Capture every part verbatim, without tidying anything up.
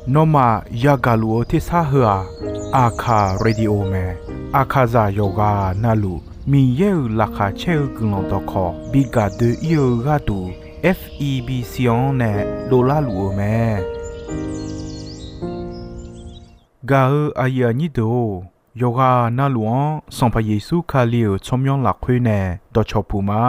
Nawmaf yagaq luf-eu tersar heu-aq, Aqkaq Radio mae. Aqkaqzaq yawqghaq navluf Miqyaer-euq laqkhaq caer-eu guiqlanq dawqkawq bi gaq doe-ir-eu gharduq, F E B C-anr nae dovlar luf-eu mae. Gaq-eu aqyuif aqnyir deuq-or, yawqghaq navluf-anr Sanqpaq Yeqsur Kali-euq tsawrmyanr lafkhoer nae dawqcawq puq ma.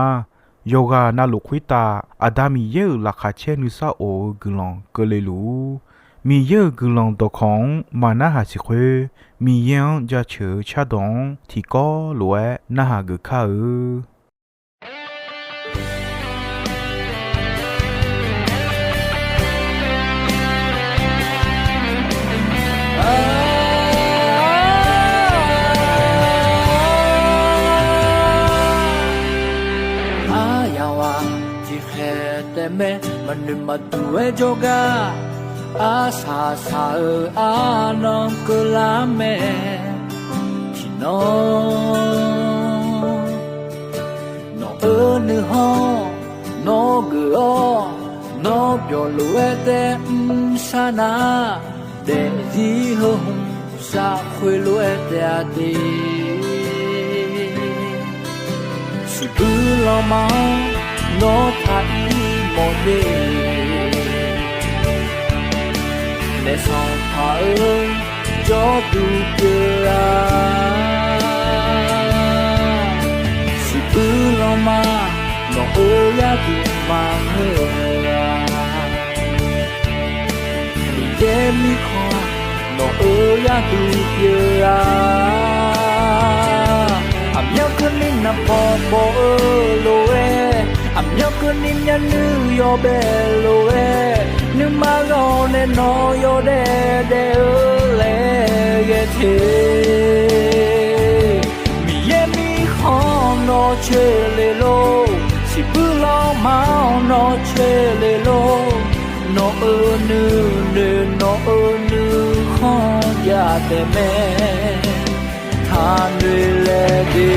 Yawqghaq navluf khoertav Aqda Miqyaer-euq laqkhaq caer nuisar of-eu guiqlanq keuvle luf-ur. Miqyaer-euq guiqlanq dawqkawq-anr maqnarhaq siq khoer, Miqyaer-anr jaceuq-eu cardawq-anr tiqkawv lof-aer narhaq geuf kar-eu. Aryaq ghaq tiqkhaeq taef mae, maqnoeq maqduq-aer jawrgar, arsaq saq-eu arnan keuvlar mae. Tiqnan nawq-eu nuikhanr nawr geuf-awr, nawr byawq lof-aer tae mrsar nar, daefzir heu hmq saf khoerlof-aer taef-a de. Siqbuir lanma-anr nawr taq-ir mawf de. Naef Sanqpaq-eu jawrduq pyeuf-a. Siqbuir lanma nawq-eu gharduq maqngeur-a. Miqyaer mirkhanq nawq-eu gharduq pyeuf-a. Aqmyanluf keuvni naqbawq bawq-eu lof-aer, aqmyanluf keuvni myavnuiv yawbae lof-aer, nuima ghawq nae nawq yawdaef daef-eu laer ghae te. Miqyaer mirkhanq nawq coeq le lor, siqbuir lanma-anr nawr coeq le lor. Nawq-euq nuinoeq nawq-euq nuikhanr jav taef mae, taqnoeq laeq de.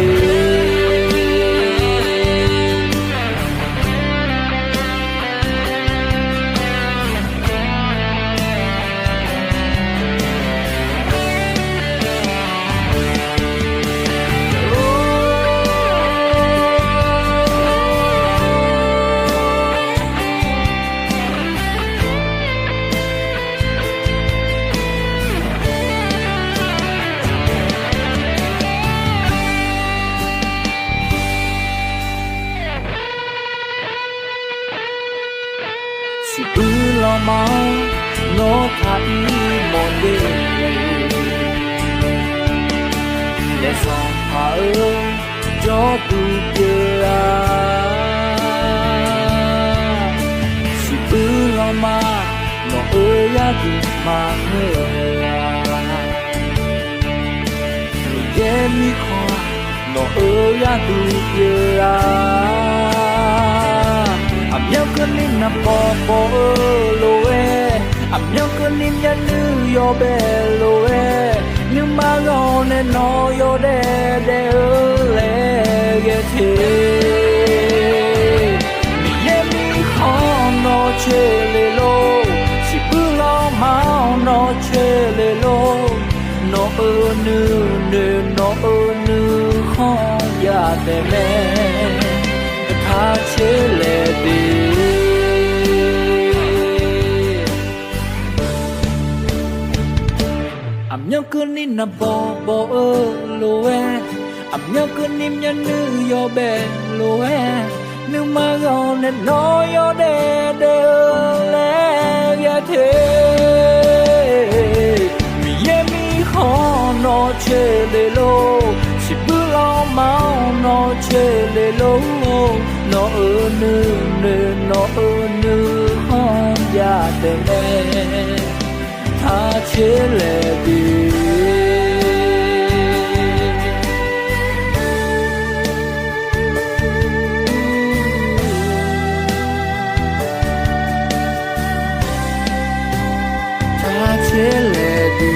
Siqbuir lanma-anr nawr taq-ir mawf de. Naef Sanqpaq-eu jawrduq pyeuf-a. Siqbuir lanma nawq-eu gharduq maqngeur-a. Miqyaer mirkhanq nawq-eu gharduq pyeuf-a. Aqmyanluf keuvni naqbawq bawq-eu lof-aer, aqmyanluf keuvni myavnuiv yawbae lof-aer, nuima ghawq nae nawq yawdaef daef-eu laer ghae te. Miqyaer mirkhanq nawr coeq le lor, siqbuir lanma-anr nawr coeq le lor. Nawq-euq nuinoeq nawq-euq nuikhanr jav taef mae, taq coeq laeq de. Aqmyanluf keuvni naqbawq bawq-eu lof-aer, aqmyanluf keuvni myavnuiv yawbae lof-aer, nuima ghawq nae nawq yawdaef daef-eu laer ghae te. Miqyaer mirkhanq nawr coeq le lor, siqbuir lanma-anr nawr coeq le lor. Nawq-euq nuinoeq nawq-euq nuikhanr jav taef mae, taq coeq laeq de. Taq coeq laeq de.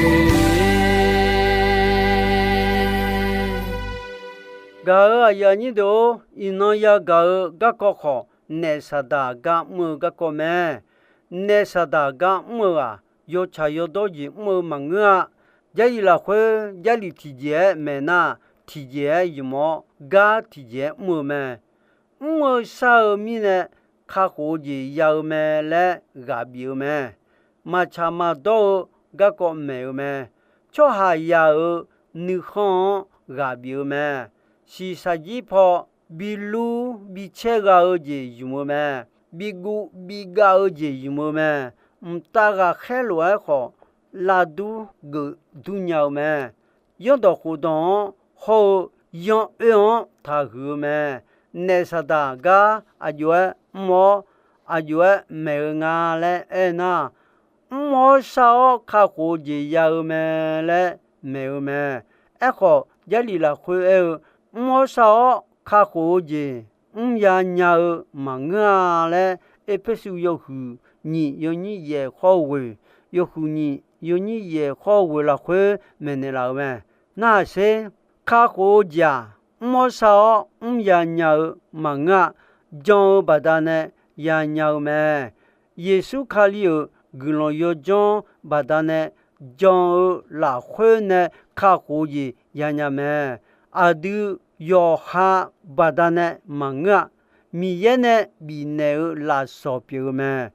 Gaq-euq aqyuif aqnyir deuq-or, iqnan yagaq-eu garkawv khawf, naef Saqdaq gar mr-eu garkawv mae. naef saqdaq gar mr-eu ghaq, yawtsaq yawdawr jeq mr-eu maqngeur-a. Jarlif lafkhoer jarlif tiqjeq-aer maeq nar, tiqjeq-aer ymq-awr gar tiqjeq-aer mr-eu mae. Mr-eu shar-eu mirnae kakhof-eu jeq ya-eu mae laer ghaq bif-eu mae. Maqtsaq maqdawr-eu garkawv maeq-eu mae. Tsawrhaqzaq-euq nuikhanr-anr ghaq bif-eu mae. Shiqshaq jir paw bilur bicaer gha-eu jeq ymq-eu mae. Biguv bigav-eu jeq ymq-eu mae. Mqtav ghaqkhaer lof-aer khawf, lavdur geuf dur nya-eu mae. Zanrdawq khofdawq-anr hawr-eu yan oer-anr taqhuiq-eu mae. Naef saqdaq gar aqjox-aer mr-awr, aqjox-aer maeq-eu nga laer aernar, mr-awr shar-awr kakhof-eu jeq ya-eu mae laer maeq-eu mae. Aerkhawf, jarlif lafkhoer aer-eu, mr-awr shar-awr kakhof-eu jeq mrya nya-eu maqngeur-a laer, Erpersu yawhuiq nyiq yawnyir yaef khawr-eu ghoeq, yawhuiq nyiq yawnyir yaef khawr-eu ghoeq lafkhoer maeqnaeq laf-euq mae. Narhaq sher, kakhof-eu jeq-aq, mr-awr shar-awr mrya nya-eu maqngeur-a. Jan-eu baqdanae ya nya-eu mae. Yeqsur Kali-euq guiqlanq yawdzanr baqdanae jan-eu lafkhoer nae kakhof-eu jeq yanya mae. Aqdui yawqha baqdanae maqngeur-a. Miqyaer nae bifnaeq-eu lafsawq pyeuf-eu mae.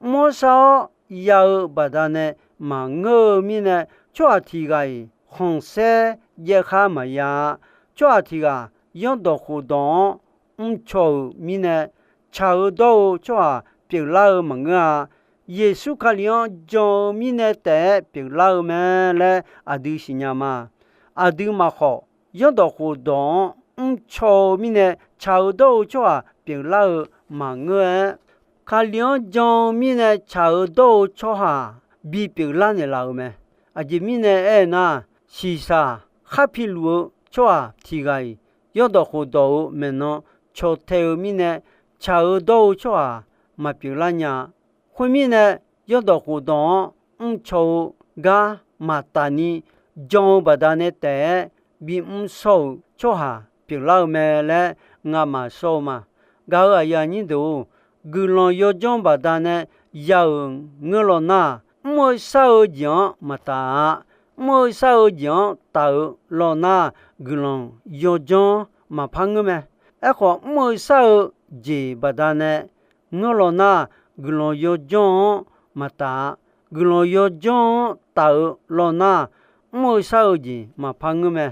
Mr-awr shar-awr ya-eu baqdanae maqngeur-eu mirnae, tsawrhaq tiq ghaq-iq khanqsaer jaev khar maqya-a. Tsawrhaq tiq ghaq zanrdawq khofdawq-anr mrcaw-euq mirnae, tsaq-eu dawr-eu tsawrhaq pyeuflar-eu maqngeur-a. Yeqsur Kali-anr jan-eu mirnae taef-aer pyeuflar-eu mae laer aqdui siqnya ma. Aqdui maqkhawf, zanrdawq khofdawq-anr mrcaw-eu mirnae tsaq-eu dawr-eu tsawrhaq pyeuflar-eu maqngeur-aer, Kali-anr jan-eu mirnae tsaq-eu dawr-eu tsawrhaq bipyeuf lar naeqlaf-euq mae. Aqjeq mirnae aernar, shiqshaq khar piluf-eu tsawrhaq tiq ghaq-iq, zanrdawq khofdawq-euq maeqnan caw tae-eu mirnae, tsaq-eu dawr-eu tsawrhaq maqpyeuf lar nya-a. Khoermirnae, zanrdawq khofdawq-anr mrcaw-eu gar maqtaf ni jan-eu baqdanae taef-aer bimr shawr-euq tsawrhaq pyeuflar-eu mae laer ngamaf shawr-eu ma. Gaq-euq aqyuif aqnyir deuq-or, guiqlanq yawdzanr baqdanae ya-euq ngeur law nar, mr-eu shar-eu jeq-anr maqtaf-a. Mr-eu shar-eu jeq-anr taf-eu law nar, guiqlanq yawdzanr maqpar ngeur mae. Aerkhawf, mr-eu shar-eu jeq baqdanae ngeur law nar, guiqlanq yawdzanr-anr maqtaf-a. Guiqlanq yawdzanr-anr taf-eu law nar, mr-eu shar-eu jeq maqpar ngeur mae.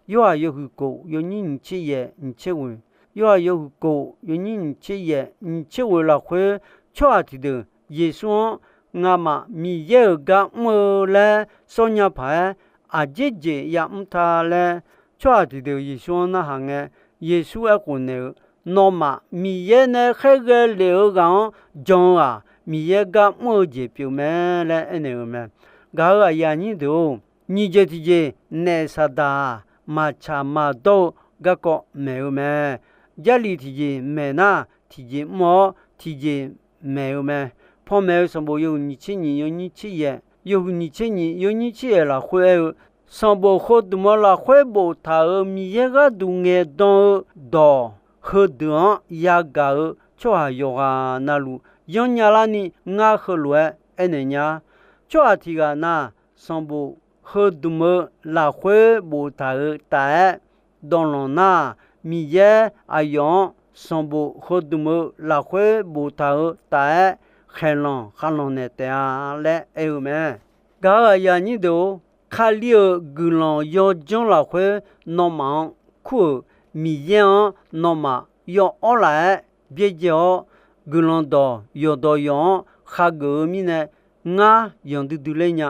Yorhaq yawhuiq kof yawnyir nyiq tser yaef nyiq tser ghoeq, Yorhaq yawhuiq kof yawnyir nyiq tser yaef nyiq tser ghoeq lafkhoer, tsawrhaq tiqdeuq Yeqsur-anr ngamaf Miqyaer-euq gar mr-eu laer sawr nya paq-aer, aqjeq jeq yamr ta laer tsawrhaq tiqdeuq Yeqsur-anr narhaq ngae, Yeqsur aerkhof naeq-eu, nawmaf Miqyaer nae khaerghae lef-eu ghaq-anr jan-eu-aq, Miqyaer gar mr-eu jeq pyeuf mae laer aernaeq-euq mae. Gaq-euq aqyuif aqnyir deuq-or, nyiq jeq tiqjeq naef saqdaq-aq, maqtsaq maqdawr-eu garkawv maeq-eu mae. Jarlif tiqjeq maeq nar, tiqjeq mr-awr tiqjeq maeq-eu mae. Panmaeq-eu sanqbof yawhuiq nyiq tser nyiq yawnyir tser yaef, yawhuiq nyiq tser nyiq yawnyir tser yaef lafkhoer aer-eu, sanqbof heudmq-eu lafkhoer boftaq-euq Miqyaer gharduq ngaeqdan-eu dawq heudeuq-anr yagaq-eu tsawrhaq yawqghaq navluf yanrnya larni ngar heulof-aer aernaeq nya. Tsawrhaq tiq ghaq na, sanqbof heudmq-eu lafkhoer boftaq-euq taf-aer dawvlanq nar, Miqyaer aqyawf-anr sanqbof heudmq-eu lafkhoer boftaq-euq taf-aer khaeqlanq khavlanq naeq taef-a laer aer-eu mae. Gaq-euq aqyuif aqnyir deuq-or, Kali-euq guiqlanq yawdzanr lafkhoer nawmaf-anr kur-euq Miqyaer-anr nawmaf yaw'awr laf-aer byaerdzae-awr, guiqlanq dawq yawqdawq yawq-anr khageuf-eu mirnae, ngar yanqdui dui ler nya.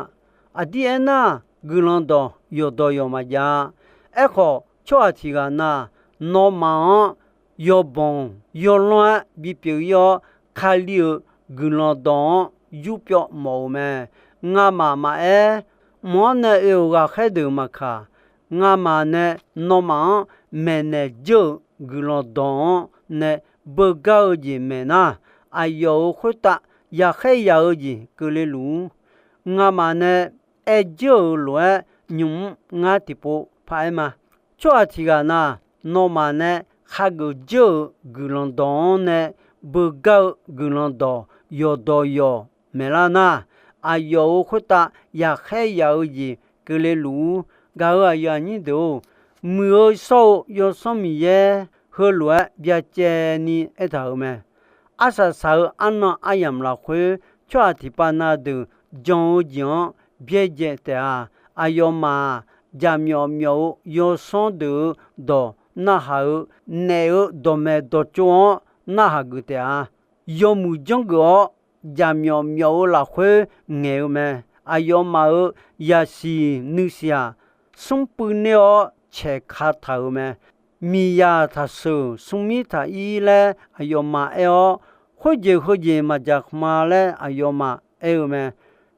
Aqdir aernar, guiqlanq dawq yawqdawq yawq maqjav-a. Aerkhawf, tsawrhaq tiq ghaq na, nawmaf-anr yawbanq yawlanr-aer bipyeuf ir-awr, Kali-euq guiqlanq dawq-anr yurpyawv mawf-euq mae. Ngamaf maqaer, mq-anr nae oe-euq ghaqkhaer deuq maqkaq, ngamaf nae nawmaf-anr maeqnaeq dzeur-euq guiqlanq dawq-anr nae beugar-eu jeq maeq nar, aqyawf-euq khoertav yaqkhaer yaq-eu jeq keuvle luf-ur. Ngamaf nae aer dzeur-euq lof-aer nymq mr ngar tiqpov paq-aer ma. Tsawrhaq tiq ghaq na, nawmaf nae khageuf dzeur-euq guiqlanq dawq-anr nae beugar-eu guiqlanq dawq yawqdawq yawq maeqlar nar, aqyawf-euq khoertav yaqkhaer yaf-eu jeq keuvle luf-ur. Gaq-euq aqyuif aqnyir deuq-or, muiq-eu shawr-eu Yawsanr Miqyaer heulof-aer byacaevni aertaq-euq mae. Arsaq saq-eu arnan aryamq lafkhoer, tsawrhaq tiqpav na deuq jan-eu jeq-anr byaerdzae taef-a. Aqyawfmaf-aq, jaqmyawf myawf-eu yawsanr deuq-euq dawq narhaq-eu, naef-eu dawqmaeq dawqtsov-anr narhaq geuf taef-a. Yawmuiq janrgeuf-awr, jaqmyawf myawf-eu lafkhoer ngaeq-eu mae. Aqyawfmaf-euq yasiq nuisiq-aq, smrpuiv ner-awr caeqka taq-euq mae. Miqyaq taqsheuq smrmir taq-ir laer aqyawfmaf aer-awr, khoerjeq heujeq maqdzaq khmq-a laer aqyawfmaf aer-eu mae.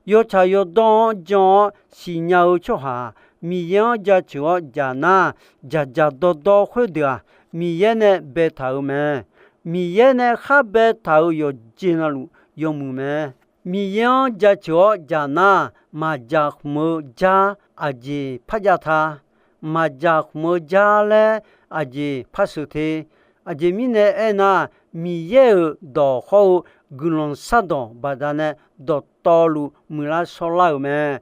Yawtsaq yawdawr-anr jan-awr siqnya-eu tsawrhaq-aq, Miqyaer-anr jaceuq-awr dzaq nar, dzaqdzaq dawrdawr khoerdeuq-aq, Miqyaer nae baetaq-euq mae. Miqyaer nae khar baetaq-euq yawqjeq navluf yawmuiq mae. Miqyaer-anr jaceuq-awr dzaq nar, maqdzaq khmq-eu jar aqjeq par jav ta. Maqdzaq khmq-eu jar laer aqjeq par sheuq te. Aqjeq mirnae aernar, Miqyaer-euq dawq hawr-eu guiqlanq shardawq baqdanae dawqtawvluf muiqlar shawrlar-euq mae.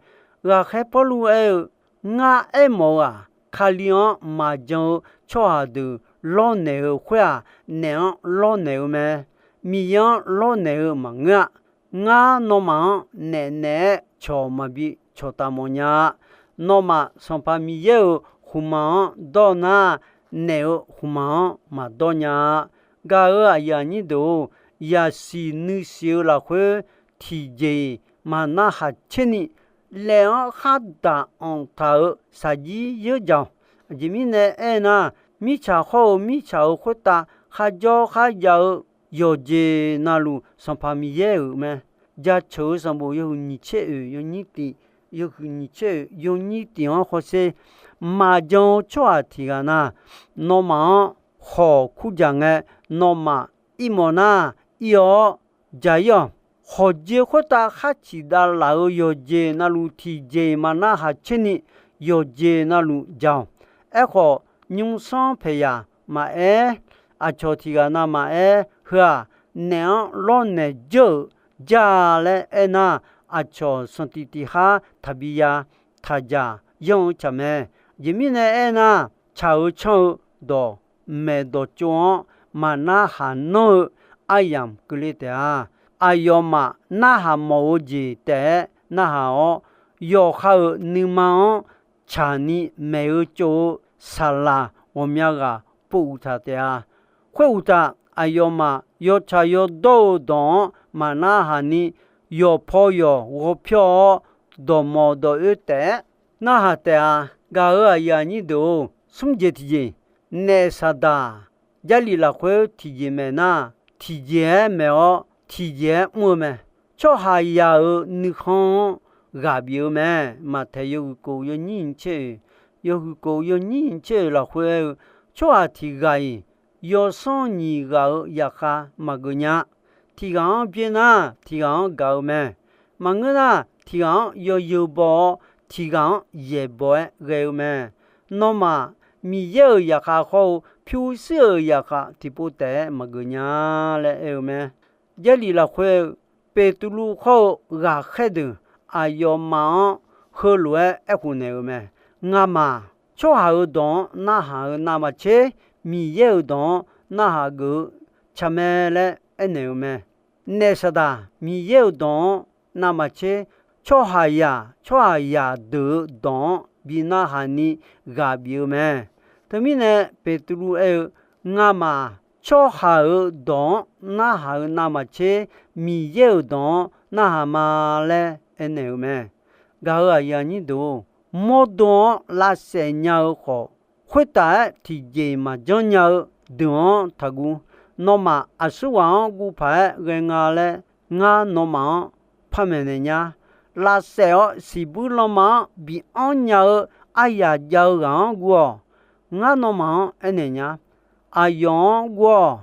Ghaqkhaer Pawrluv aer-eu, Ngar aermawf-eu-aq, Kali-anr maqjan-eu tsawrhaq deuq lawrnaeq-eu khoer-aq, naef-anr lawrnaeq-eu mae. Miqyaer-anr lawrnaeq-eu maqngeur-a. Ngar nawmaf-anr naef naeq-aer cawq maqbi cawqtaf mawf nya-a. Nawmaf Sanqpaq Miqyaer-euq khmqmaq-anr dawr nar, naef-euq khmqmaq-anr maqdawr nya-a. Gaq-euq aqyuif aqnyir deuq-or, yasiq nuisiq-eu lafkhoer tiqjeq-iq maqnarhaq tserni, laef-anr khar daq anq taq-euq shaqjir yeur jaq-awq. Aqjeq mirnae aernar, mirtsaq hawr-eu mirtsaq-euq khoertav kharjawr kharjav-eu yawqjeq navluf Sanqpaq Miqyaer-euq mae. Jaceuq-eu sanqbof yawhuiq nyiq tser oeq yawnyir tiq, yawhuiq nyiq tser oeq yawnyir tiq-anr hawsher. Maqjan-eu tsawrhaq tiq ghaq na, nawmaf-anr khawq kurjaq ngae, nawmaf irmawf nar, ir-awr, jaq-ir-awq. Khawqjeq khoertav khar ciqdav laf-euq yawqjeq navluf tiqjeq-iq maqnarhaq tserni, yawqjeq navluf jaq-awq. Aerkhawf, nymrsanr paeqyaq maqaer, aqcawq tiq ghaq na maqaer, heu-aq, naef-anr lawrnaeq jeur-euq jar-a laer aernar, aqcawq sanqtiq tiq har taqbi ya, taqjaq yanr-eu tsaq mae. Aqjeq mirnae aernar, tsaq-eu canr-eu dawq maeq dawqtsov-anr maqnarhaq nanr-eu aryamq keuvle taef-a. Aqyawfmaf narhaq mawf-eu jeq taef-aer narhaq-awr, yawqha-euq nuima-anr tsaqni maeq-eu tsov-eu saqlaq ghawqmya ghaq pov uqtaq taef-a. Khoeruqtaf, aqyawfmaf yawtsaq yawdawr-eu dawq-anr maqnarhaq ni, yawqpaw yawq ghawpyawr-awr, dawqmawq dawq oer taef-aer narhaq taef-a. Gaq-euq aqyuif aqnyir deuq-or, smr jeq tiqjeq, naef Saqdaq Jarlif lafkhoer tiqjeq maeq nar, tiqjeq-aer maeq-awr tiqjeq-aer mr-eu mae. Tsawrhaqzaq-euq nuikhanr-anr ghaq bif-eu mae. Maqtaeq yawhuiq kof yawnyir nyiq tser oeq, yawhuiq kof yawnyir nyiq tser oeq lafkhoer aer-eu, tsawrhaq tiq ghaq-iq yawsanr nyiq ghaq-euq zaqkhav maqgeuf nya. Tiq ghaq-anr byaer nar, tiq ghaq-anr gaq-eu mae. Maqngeur nar, tiq ghaq-anr yawzeu baw-awr, tiq ghaq-anr yaeq baw-aer ghae-eu mae. Nawmaf, Miqyaer-euq zaqkhav hawr-eu pyurshuir-euq zaqkhav tiqpov taef-aer maqgeuf nya laer aer-eu mae. Jarlif lafkhoer-eu Beqtuvluv hawr-eu ghaqkhaer deuq aqyawfmaf-anr heulof-aer aerkhof naeq-eu mae. Ngamaf, tsawrhaq-euq dawq-anr narhaq-eu navmaqtser, Miqyaer-euq dawq-anr narhaq geuf-eu tsaq mae laer aernaeq-eu mae. Naef Saqdaq Miqyaer-euq dawq-anr navmaqtser, tsawrhaqzaq tsawrhaqzaq deuq-eu dawq-anr bi narhaq ni ghaq bif-eu mae. Teumirnae Beqtuvluv aer-eu, Ngamaf, tsawrhaq-euq dawq-anr narhaq-eu navmaqtser, Miqyaer-euq dawq-anr narhaq ma laer aernaeq-eu mae. Gaq-euq aqyuif aqnyir deuq-or, mawrdo-anr lavsaef nya-eu khawf, khoertaf-aer tiqjeq maqjanr nya-eu deuq-anr taqguv. Nawmaf aqsurghaq-anr guv paq-aer ghae nga laer, ngar nawmaf-anr par maeqnaeq nya. Lavsaef-awr siqbuir lanma-anr bi anr nya-eu aryaq jav-eu ghaq-anr guv-awq. Ngar nawmaf-anr aernaeq nya. Aqyawf-anr guv-awq.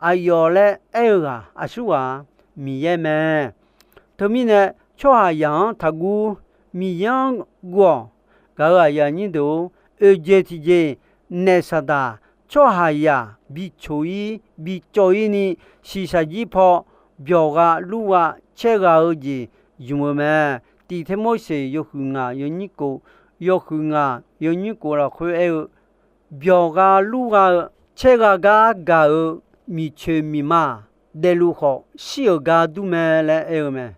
Aqyawf laer aer-eu ghaq aqsurghaq Miqyaer mae. Teumirnae tsawrhaqzaq-anr taqguv, Miqyaer-anr guv-awq. Gaq-euq aqyuif aqnyir deuq-or, oeqjeq tiqjeq, naef Saqdaq tsawrhaqzaq bi coq-ir bi cawv-ir ni, shiqshaq jir paw byawqgha lurgha caergha-eu jeq ymq-eu mae. Tiq Tirmorseq yawhuiq ngaq yawnyir kof, yawhuiq ngaq yawnyir kof lafkhoer aer-eu, byawqgha lurgha-eu caergha gar gaq-eu miqcoeq miqma daefluf khawf shir-euq gar dur mae laer aer-eu mae.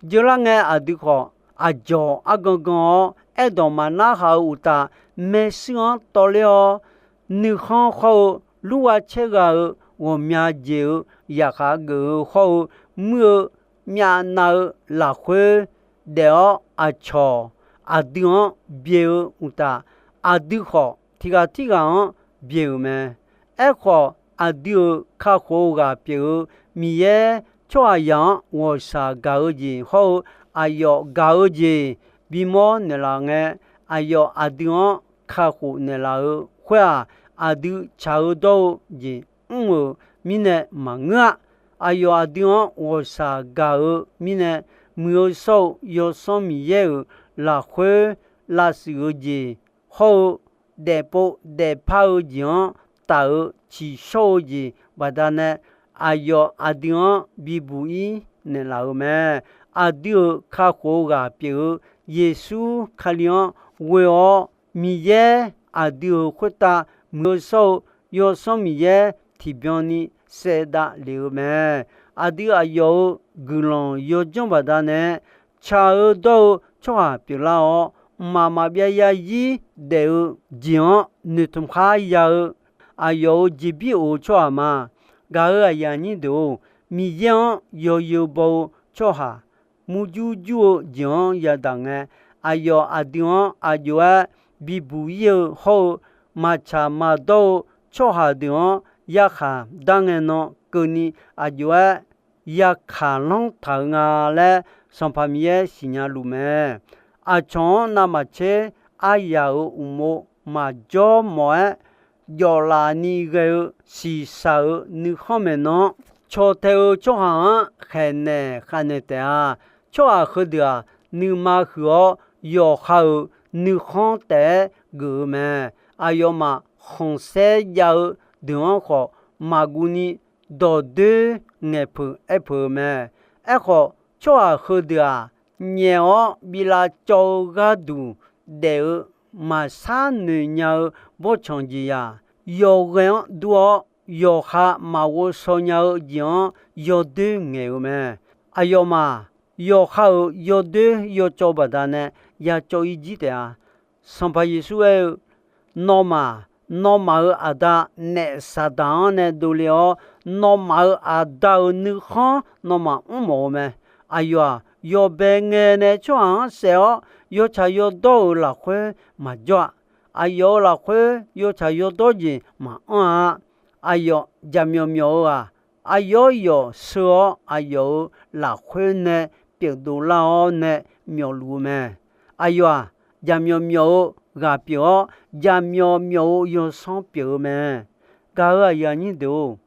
Jeurlar ngae aqdui khawf, aqdzawq argan gan-awr aerdawq maqnar haq-eu uqtaf, maershuir-anr tawvler-awr, nuikhanr hawr-eu lurgha caergha-eu ghawqmya jeq-eu zaqkhav geuf-eu hawr-eu muir-eu myavnav-eu lafkhoer daef-awr, aqcawq aqdui-anr byae-eu uqtaf, aqdui khawf tiqghaq tirghaq-anr byae-euq mae. Aerkhawf, aqdui-euq kakhof-eu ghaq pyeuf-eu Miqyaer, tsawrhaqzaq-anr ghawqshaq gaq-eu jeq hawr-eu aqyawf gaq-eu jeq bimawr naeqlaf ngae, aqyawf aqdui-anr kakhof naeqlaf-eu khoer-aq, aqdui tsaq-eu dawr-eu jeq mr-euq mirnae maqngeur-a. Aqyawf aqdui-anr ghawqshaq gaq-eu mirnae, Muiq-eu shawr-eu Yawsanr Miqyaer-euq lafkhoer lavshuif-eu jeq hawr-eu daefpov daefpar-eu jeq-anr taf-eu tsiqshawr-eu jeq baqdanae, aqyawf aqdui-anr bibuq-ir naeqlaf-euq mae. Aqdui-euq kakhof-eu ghaq pyeuf-eu Yeqsur Kali-anr ghoe-awr, Miqyaer aqdui-euq khoertav Muiq-eu shawr-eu Yawsanr Miqyaer tiqbyan ni saevdav lef-eu mae. Aqdui aqyawf-euq guiqlanq yawdzanr baqdanae, tsaq-eu dawr-eu tsawrhaq pyeuflar-awr, mqmaq maqbyav zarzir daef-eu jeq-anr noeqtmq khar ya-eu, aqyawf-euq jeqbir of-eu tsawrhaq ma. Gaq-euq aqyuif aqnyir deuq-or, Miqyaer-anr yawzeu baw-eu tsawrhaq, murjur jur-eu jeq-anr yadaq ngae, aqyawf aqdui-anr aqjox-aer bibuq-ir-eu hawr-eu, maqtsaq maqdawr-eu tsawrhaq deuq-anr yarkhaq dar ngae nan keuvni aqjox-aer yakaq lanr taq-eu nga laer Sanqpaq Miqyaer siqnya luf mae. Aqcawq-anr navmaqtser aryaq-euq uqmov maqjawr mawf-aer, jawflaf ni ghae-eu shiqshaq-euq nuikhanr maeqnan-anr caw tae-eu tsawrhaq-anr khaeqnaeq khavnaeq taef-a. Tsawrhaq heudeuq-aq, nuima huiq-awr yawqha-euq nuikhanr taef-aer geuf-eu mae. Aqyawfmaf khanqsaer jav-eu deuq-anr khawf, maqguv ni dawqdoer ngaeqpeuq aerpeuq-eu mae. Aerkhawf, tsawrhaq heudeuq-aq, nyaef-awr bi lavcawv-eu gharduq daef-eu maqshar noeq nya-eu bawrtsanq jeq-aq, yawghae-anr dur-awr yawqha maqghov shaw nya-eu jeq-anr yawdoer ngaeq-eu mae. Aqyawfmaf yawqha-euq yawdoer yawcawv baqdanae yacawv-ir jir taef-a. Sanqpaq Yeqsur aer-eu, Nawmaf, nawmaf-euq aqda naef Saqdaq-anr nae dovle-awr, nawmaf-euq aqda-euq nuikhanr nawmaf mrmawf-eu mae. Aqyawf-aq, yawbae ngae nae tsawrhaq-anr saef-awr, yawtsaq yawdawr-euq lafkhoer maqjawr-a. Aqyawf-euq lafkhoer yawtsaq yawdawr jeq maqanr-a. Aqyawf jaqmyawf myawf-eu-aq, aqyawf yawf sheu-awr aqyawf-euq lafkhoer nae pyeufdov lar-awr nae myawfluf-eu mae. Aqyawf-aq, jaqmyawf myawf-eu ghaq pyeuf-awr, jaqmyawf myawf-eu yawsanr pyeuf-eu mae. Gaq-euq aqyuif aqnyir deuq-or,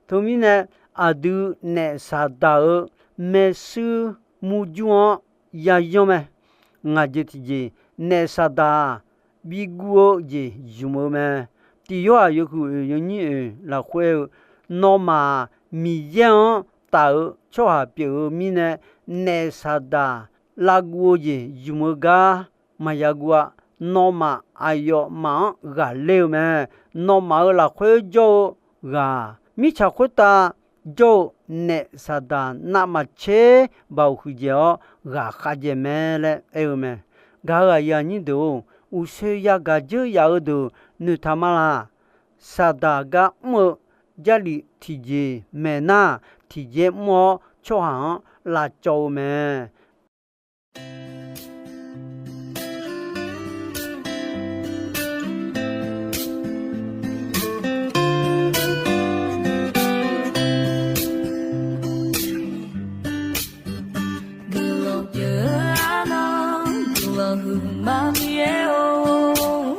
teumirnae aqdui naef Saqdaq-euq maershuir murjur-anr yayanr mae. Ngaq jeq tiqjeq, naef Saqdaq-aq, bi guv-eu jeq ymq-eu mae. Tiq Yorhaq yawhuiq oeq yawnyir oeq lafkhoer-eu, Nawmaf-aq, Miqyaer-anr taf-eu tsawrhaq pyeuf-eu mirnae, naef Saqdaq lavguv-eu jeq ymq-eu gar maqya guv-a. Nawmaf aqyawfmaf-anr ghaqler-eu mae. Nawmaf-euq lafkhoer jawr-eu ghaq, mirtsaq khoertav jawr-eu naef Saqdaq navmaqtser baoq huiqdzaeq-awr ghaqkhav dzaeq mae laer aer-eu mae. Gaq-euq aqyuif aqnyir deuq-or, uqshoe yagaq dzeur yaf-eu deuq noeqtaq ma laq. Saqdaq gar mr-eu Jarlif tiqjeq maeqnar, tiqjeq mr-awr tsawrhaq-anr lavcawv-eu mae. Guiqlanq pyeuf-eu arnan, guiqlanq huiqma Miqyaer-or.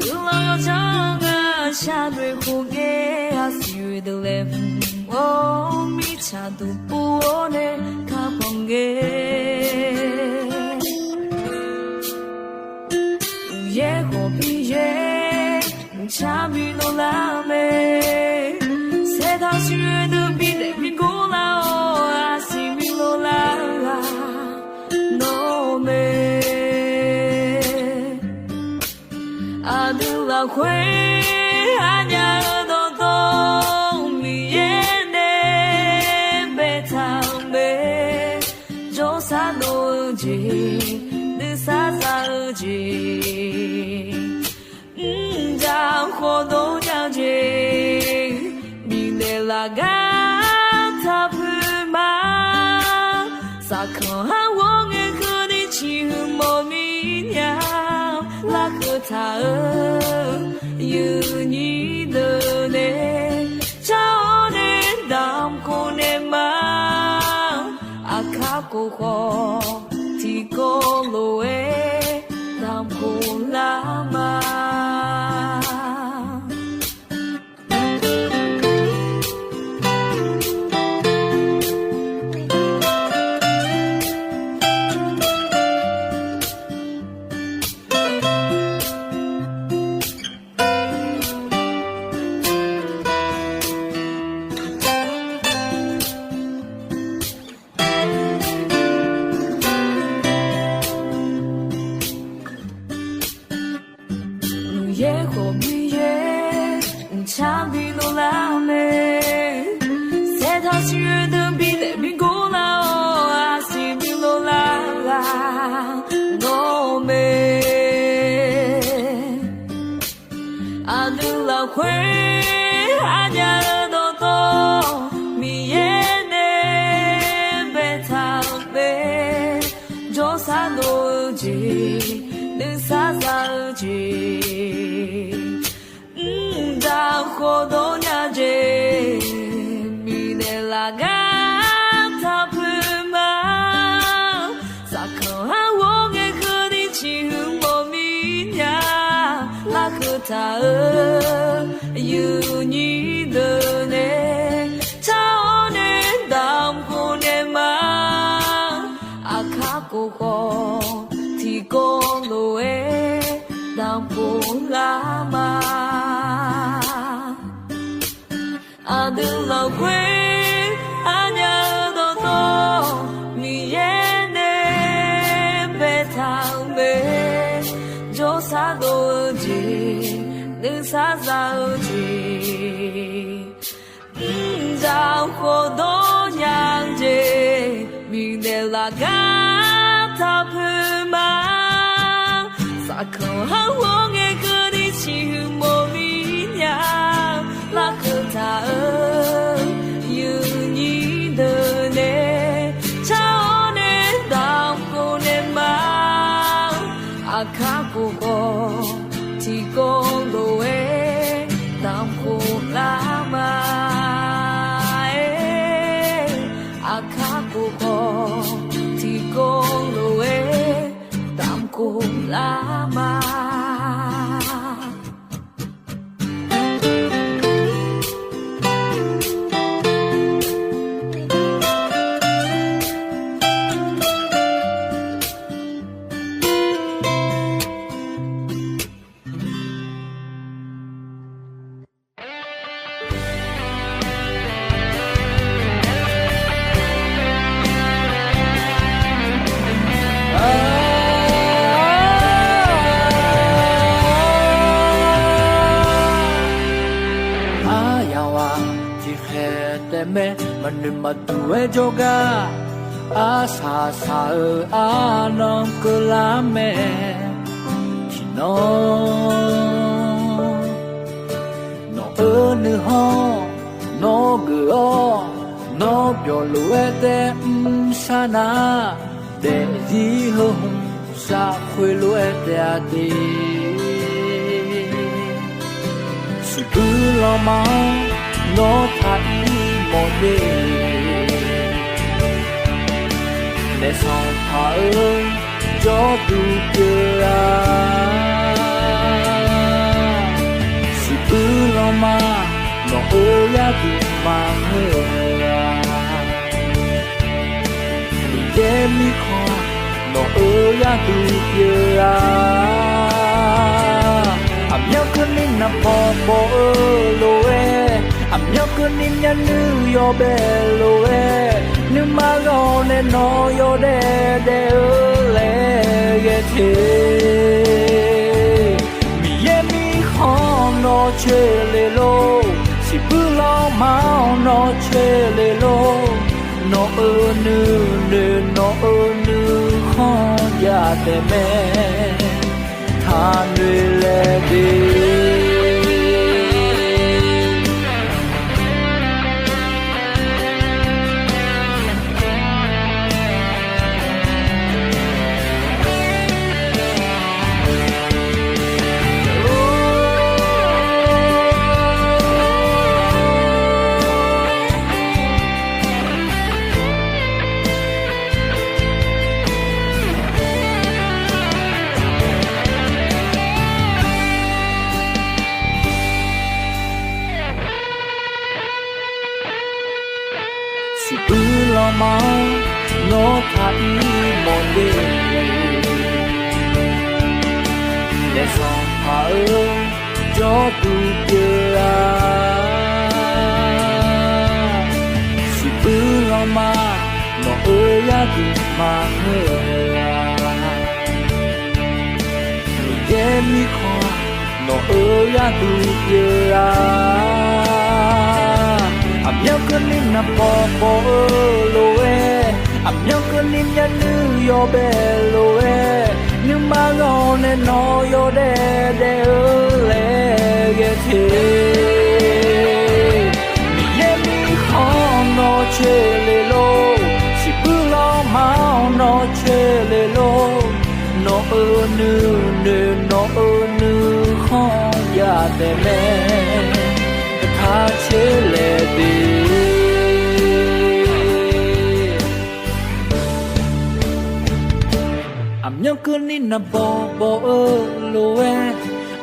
Guiqlanq yawdzanr ghaq shar noeq khof ngae, aqsiq oeq deuq laeqhmq-awr mirtsaq duq pov-awr nae kakhanq ngae, Miqyaer khawf Miqyaer, mqtav bi dovlar mae. Saertaq siq oeq deuq bidaef bi gor lar-awr, Lafkhoer aqnyaf-euq dawqtawv Miqyaer nae baetaq-euq mae. Jawrsar dov-eu jeq, nuisar za-eu jeq, mrjaq khawf dov nya-eu jeq, bifnaeq laf gar taq puiq ma. Saqkanq har ghawr ngae keuvni ciqhuiq mawf mir nya. Larkeuv taq-euq yuifnyir deuq nae, car-awr nae damq khof naeq ma. Aqkar khof khawf tiqkawv lof-aer damq khof lar ma. Miqyaer khawf Miqyaer, mqcar bi lov lar mae. Saertaq siqyoeq deuq bi daef bi gor lar-awr, arsiq bi lov lar ghaq nawr mae. Aqdui lafkhoer aqnyaf-euq dawqtawv Miqyaer nae baetaq-euq mae. Jawrsar dov-eu jeq, nuisar za-eu jeq, mrjaq khawf dov nya-eu jeq, bifnaeq laf gar taq puiq ma. Saqkanq har ghawr ngae keuvni ciqhuiq mawf mir nya. Larkeuv taq-euq yuifnyir deuq nae, car-awr nae damq khof naeq ma. Aqkar khof khawf tiqkawv lof-aer damq khof lar ma. Aqdui lafkhoer aqnyaf-euq dawqtawv Miqyaer nae baetaq-euq mae. Jawrsar dov-eu jeq, nuisar za-eu jeq, mrjaq khawf dov nya-eu jeq, bifnaeq laf gar taq puiq ma. Saqkanq har ghawr ngae keuvni ciqhuiq mawf mir nya. Larkeuv taq-euq yuifnyir deuq nae, car-awr nae damq khof naeq ma. Aqkar khof khawf tiqkawv lof-aer damq khof lar ma. Aqkar khof khawf tiqkawv lof-aer damq khof lar ma. Aryamq ghaq tiqkhaeq taef mae, maqnoeq maqduq-aer jawrgar, arsaq saq-eu arnan keuvlar mae. Tiqnan nawq-eu nuikhanr nawr geuf-awr, nawr byawq lof-aer taef mrshar nar, daefzir heu hmq shafkhoer lof-aer taef-a de. Shuiqbuir lanma-anr nawr taq ir mawf de. Naef sanqpaq-eu jawrduq pyeuf-a. Shuiqbuir lanma nawq-eu gharduq maqngeur-a. Miqyaer mirkhanq nawq-eu gharduq pyeuf-a. Aqmyanluf keuvni naqpaw paw-eu lof-aer, aqmyanluf keuvni myavnuiv yawbae lof-aer, nuima ghawq nae nawq yawdaef daef-eu laer ghae te. Miqyaer mirkhanq Nawr coeqle lor, siqbuir lanma-anr nawr coeqle lor. Nawq-euq nuinoeq nawq-euq nuikhanr jav taef mae, taqnoeq laeq de. Siqbuir lanma-anr nawr taq ir mawf de. Naef Sanqpaq-euq jawrduq pyeuf-a. Siqbuir lanma nawq-euq yarduq maqngeur-a. Miqyaer mirkhanq nawq-euq yarduq pyeuf-a. Aqmyanluf keuvni naqbawq bawq-eu lof-aer, aqmyanluf keuvni myavnuiv yawbae lof-aer, nuima ghawq nae nawq yawdaef daef-eu laer ghae te. Miqyaer mirkhanq nawr coeqle lor, siqbuir lanma-anr nawr coeqle lor. Nawq-euq nuinoeq nawq-euq nuikhanr jav taef mae, taq coer laeq de. Aqmyanluf keuvni naqbawq bawq-eu lof-aer,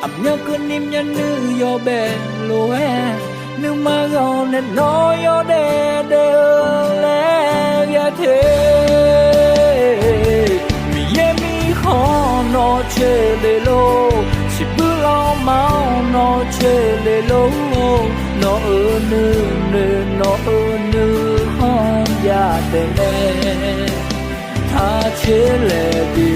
aqmyanluf keuvni myavnuiv yawbae lof-aer, nuima ghawq nae nawq yawdaef daef-eu laer ghae te. Miqyaer mirkhanq nawr coeqle lor, siqbuir lanma-anr nawr coeqle lor. Nawq-euq nuinoeq nawq-euq nuikhanr jav taef mae, taq coer laeq de.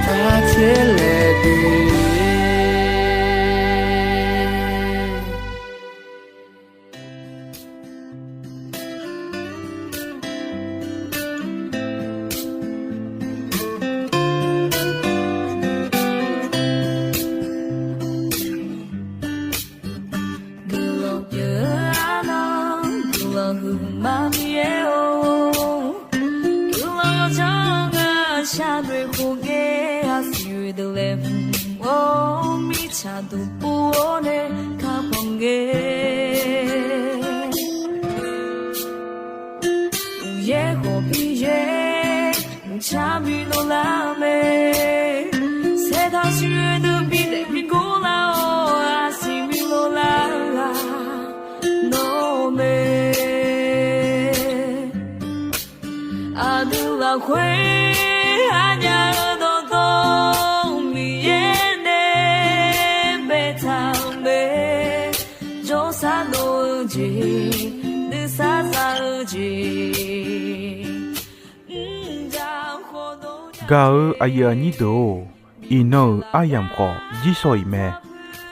Taq coer laeq de. Guiqlanq pyeuf-eu arnan guiqlanq huiqma Miqyaer-or, guiqlanq yawdzanr-eu ngar sharnoeq khof ngae, aqsiq oe deuq laeqhmq mawr-eu mirtsaq duqpov-awr nae kakhanq ngae. Uqyaer khawf Miqyaer mqcar bi dovlar mae, saertaq siqyoeq deuq bidaef bi gor lar-awr, aqsiq bi dovlar ghaq nawr mae. Aqdui lafkhoer aqnyaf-eu dawqtawvluf Miqyaer nae baetaq-eu mae. Jawrsar dov-eu jeq, nuisar za-eu jeq, mrjaq khawf dov. Gaq-eu aqyuif aqnyir deuq-or, iqnan-euq aryamq khawf jirsawq iq mae.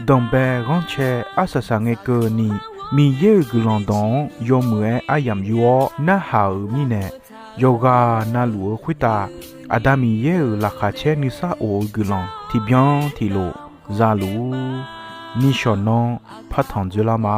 Danqbae ghanrcae arsaq saq ngae keuvni, Miqyaer-euq guiqlanq dawq-anr yawmuiq-aer aryamq yur-awr narhaq-euq mirnae, yawqghaq navluf-eu khoertav Aqda Miqyaer-euq laqkhaq caer nuisar of-eu guiqlanq tiqbyan tiqlof zaluf-ur. Nishawq nanr partanq dzoerlar ma.